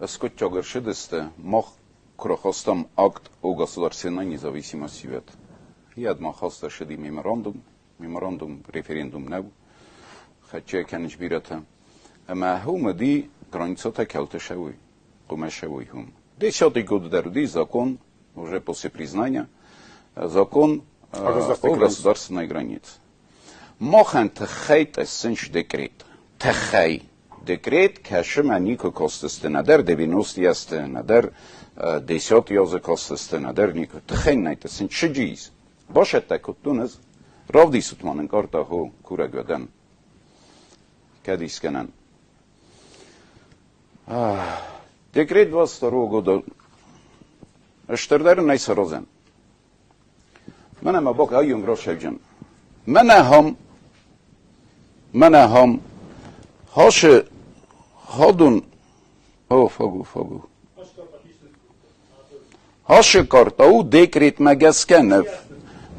Скъуыдтӕг ӕрцыдысты, мах куы рахастам акт о государственной независимости вет. Йӕд ма хаст ӕрцыди меморандум, меморандум референдум нӕу, хӕццӕ кӕнынц бирӕтӕ. Ӕмӕ уым уыди границӕтӕ кӕлты сӕуой, хъуымӕ сӕуой уым. Десятый год дӕр уыди закон, уже после признания, закон о государственной границе. Махӕн тыххӕй тъыссынц декрет. Тыххӕй. Декрет кӕсы мӕ никуы кастысты, нӕдӕр 90 азты, нӕдӕр 10 азы кастысты, нӕдӕр никуы. Тыххӕй нӕ тъыссынц сыджыйс. Басӕттӕ кодтон ӕз. Равдисут ма нын карта, хо, курӕг уӕ дӕн. Кӕд искӕнӕн. Декрет 22 года стырдӕр нӕй саразӕн. Мӕнӕ мӕ бок айон грошевджын. Мӕнӕ хам, мӕнӕ хам, хашы хадун, о, фагу, фагу. Хашы карта у декретмӕ гӕсгӕ ныв.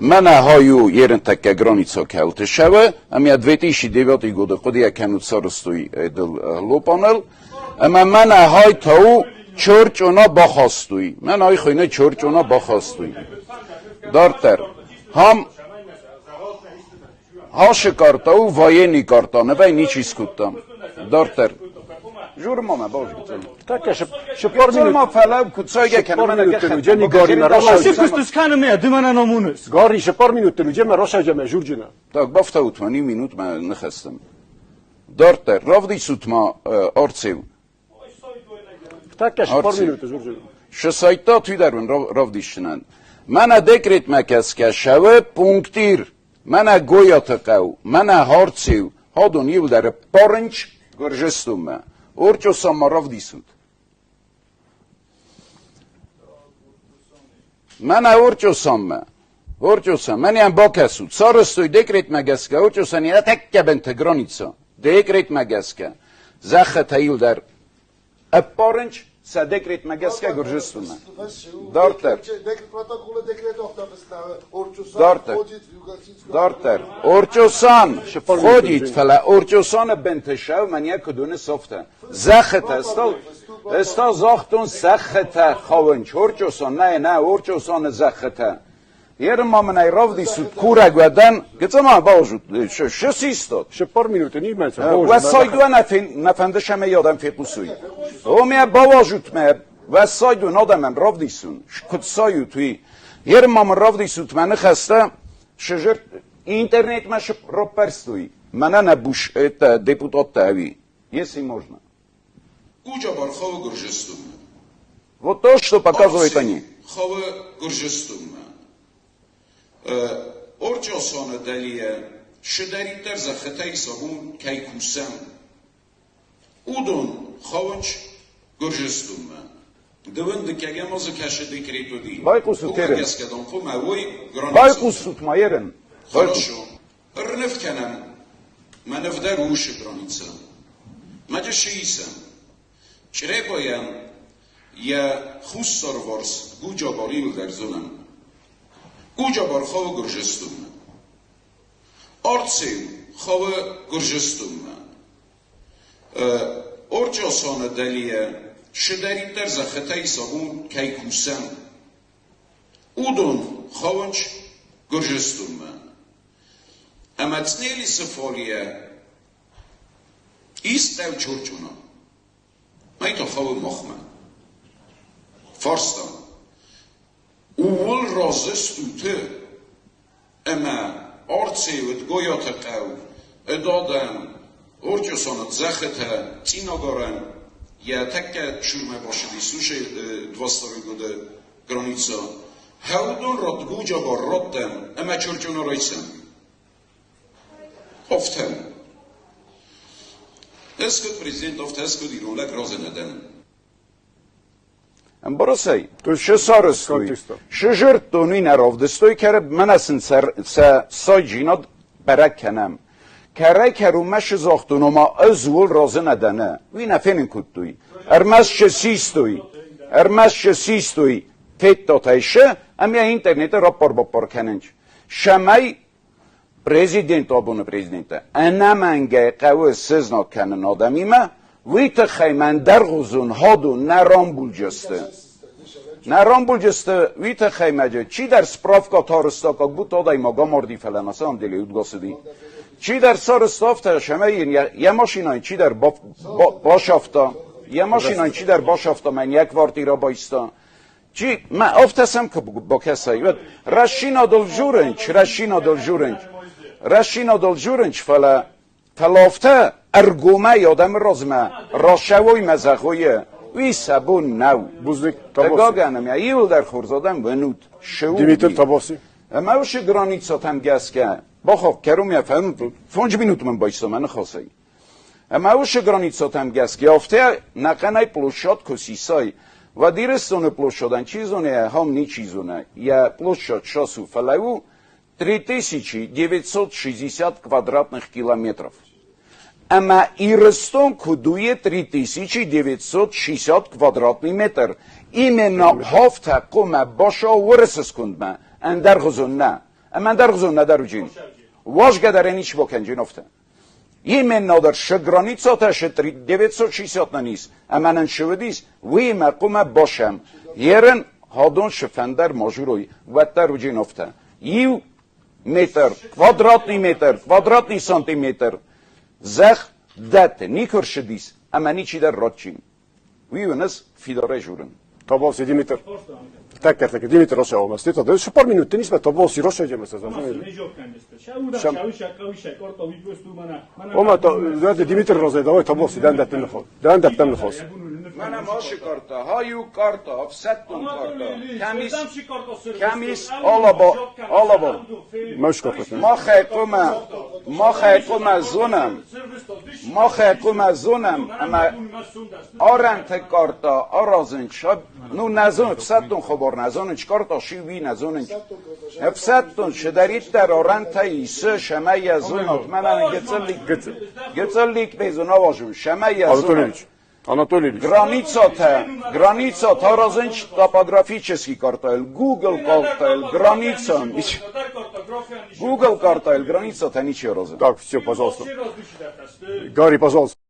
Мӕнӕ хаю ерынтӕккӕ граница кӕлты шӕвы, ӕмӕ 2009 годы хъуыдыйӕ кӕнут сарӕзтой эдыл лопаныл, ӕмӕ мӕнӕ хай та у чорчъона бахастой. Мӕнӕ ай хуыйны чорчъона бахастой. Дарддӕр. Хам Хашы карта у военный карта, нывӕй ничи скодта. Дарддӕр. Журма мӕ базыдтон. Так, шепар минут. Ма фӕлӕ куыд цайгӕ кӕны мӕнӕ Джени Гари мӕ Asi kustus känner med, du menar någon Гари шепар минут du мӕ расайджа мӕ журджина. Так, бафтаут мӕ, иу минут мӕ ныхӕстӕм. Дарддӕр, равдисут ма Арцеу. Так, шепар минут журджина. Шысайдта туйдӕр уын равдисынӕн. Мӕнӕ декретмӕ кӕсгӕ шӕуы пунктир, мӕнӕ Гойаты хъӕу, мӕнӕ Харцеу, хадон иуылдӕр Парынч Гуырджыстонмӕ. Орчъосан ма равдисут. Мӕнӕ Орчъосанмӕ. Орчъосан, мӕнӕ бакӕсут. Сарӕзтой декретмӕ гӕсгӕ Орчъосан йӕ тӕккӕ бынты граница. Декретмӕ гӕсгӕ. Зӕххытӕ иуылдӕр ӕппарынч сӕ декретмӕ гӕсгӕ Гуырдзыстонмӕ. Дарддӕр. Дарддӕр. Дарддӕр. Орчъосан входит, фӕлӕ Орчъосаны бынты сӕу мӕнӕ куыд уыны софтӕ. Зӕххытӕ, стал, стал загътон зӕххытӕ хауынч. Орчъосан, нӕ, нӕ, Орчъосаны зӕххытӕ. Ерын ма мын ӕй равдисут, курӕг уӕ дӕн, гыццыл баузут, шы систот. Шепар минуты нимӕ Уӕ сайдуӕ нӕ фӕнды шӕмӕй адӕм фехъусуй. О, мӕ бауазут мӕ, уӕ сайдуӕн адӕмӕн равдисун, куыд сайут, уый. Ерын ма мын равдисут мӕ ныхӕстӕ, шыжыр интернетмӕ раппӕрстой. Мӕнӕ нӕ буш это депутаттӕ ӕви? Если можно. Куча хауы Гуырдзыстонмӕ. Вот то, что показывают они. Хауы Гуырдзыстонмӕ. Орчъосоны дӕлийӕ цыдӕриддӕр зӕххытӕй сӕ бон кӕй кусӕм, уыдон хауынц Гуырдзыстонмӕ. Дывын дыккӕгӕм азы кӕсы декрет уыди. Байхъусут, Уымӕ гӕсгӕ дам хъуамӕ уой Байхъусут ма ерын. Хорошо. Ӕрныв кӕнӕм мӕ нывдӕр усы границӕ. Мӕджы исӕм. Чъребайӕн йӕ хуссарварс Гуджабар иуылдӕр зонӕм. Гуджабар хауы Гуырдзыстонмӕ. Арцеу хауы Гуырдзыстонмӕ. Орчъосаны дӕлийӕ цыдӕриддӕр зӕххытӕй сӕ бон кӕй кусӕм, Уыдон хауынц Гуырдзыстонмӕ. Ӕмӕ Цънелисы фолийӕ ист ӕв Чурчуна. Ай та хауы махмӕ. Фарста. Ууыл разы стут ӕмӕ Арцеуы Дгойаты хъӕу, Эдадӕн, Орчъосаны дзӕххытӕ, Цъинагарӕн йӕ тӕккӕ цурмӕ бацыдис уыцы 22 годы граница. Хӕудон радгуджабар раттӕм ӕмӕ Чурчъона райсӕм. Афтӕ. Ӕз куыд президент, афтӕ ӕз куыд ирон лӕг разы нӕ дӕн. Ӕмбарыс ӕй? Шы сарӕзтой, шы зырдтон, уый нӕ равдыстой, кӕрӕ мӕнӕ сын сӕ сайджинад бӕрӕг кӕнӕм. Кӕрӕй-кӕронмӕ шы загътон, ома ӕз ууыл разы нӕ дӕн, уый нӕ фенын кодтой. Ӕрмӕст шы систой, ӕрмӕст шы систой, федтат ӕй шы, ӕмӕ интернеты раппар-баппар кӕнынц. Цӕмӕй президент абоны президенттӕ ӕнӕмӕнгӕй хъӕуы сызнаг кӕнын адӕмимӕ. Уый тыххӕй мӕн дӕргъуызон ходун нӕ рамбулджысты. Нӕ рамбулджысты уый тыххӕй мӕджы чидӕр справка тарыста, как будто адӕймаг амарди, фӕлӕ на самом деле удгасыди. Чидӕр сарызта афтӕ, цӕмӕй йын йӕ машинӕйы чидӕр басафта, йӕ машинӕйы чидӕр басафта, мӕн йӕ квартира байста. Чи, мӕ афтӕ сӕм куы бакӕсай, уӕд рӕсинадыл журынч, рӕсинадыл журынч, рӕсинадыл журынч, фӕлӕ фӕлӕ афтӕ ӕргомӕй адӕмы размӕ рацӕуой мӕ зӕгъой, уый сӕ бон нӕу. Бузныг, Хъыгагӕн, ӕмӕ иуылдӕр хорз адӕм уынут, шы у. Димитр Табоси. Ӕмӕ уыцы границӕтӕм гӕсгӕ бахахх кӕронмӕ фондз минуты мын байста мӕ ныхасӕй. Ӕмӕ уыцы границӕтӕм гӕсгӕ афтӕ нӕхъӕнӕй площад куы сисай, уӕд Ирыстоны площадӕн чи зоны, ахӕм ничи зоны. Йӕ площадь сас у, фӕлӕ у 3960 квадратных километров. Ӕмӕ Ирыстон куыд у 3960 квадратный метр, именно афтӕ хъуамӕ баса Уырысы скондмӕ, ӕндӕргъуызон нӕ. Ӕмӕ ӕндӕргъуызон нӕдӕр уыджын. Уазгӕ дӕр ӕй ничи бакӕнджын афтӕ. Именно дӕр шы границатӕ шы 960 нын ис, ӕмӕ нын шы уыдис, уыимӕ хъуамӕ басӕм. Ерын хадон шы фӕндӕр мажурой, уӕддӕр уыджын афтӕ. Иу метр, квадратный метр, квадратный сантиметр зӕхх дӕтты, никуы ршыдис, ӕмӕ ничидӕр радчин. Уый уыныс, фидарӕй журын. Тоболси Димитр. Так, так, так, Димитр Росеомас. Ты тогда пару минут, ты не сме Тоболси Росеомас. Ома, то, Димитр Розе, давай Тоболси, дан даттем нахос. Дан даттем нахос. Мана маши карта, хаю карта, офсеттун карта. Камис, камис, алаба, алаба. Маш карта. Махай кума, махай кума зонам. Махай кума зонам, ама Арӕнты карта аразынч, ну нӕ зонын, ӕфсӕддон хабар нӕ зонынч, карта ши уи нӕ зонынч. Ӕфсӕддон чидӕриддӕр арӕнтӕ исы, сӕмӕй йӕ зонат, мӕнӕн гыццылик, гыццылик безунаважу, сӕмӕй йӕ зонат. Анатолий Ильич. Границатӕ, границатӕ аразынч топографический картайыл, Google картайыл, граница, Google картайыл границатӕ ничи аразы. Так, все, пожалуйста. Гарри, пожалуйста.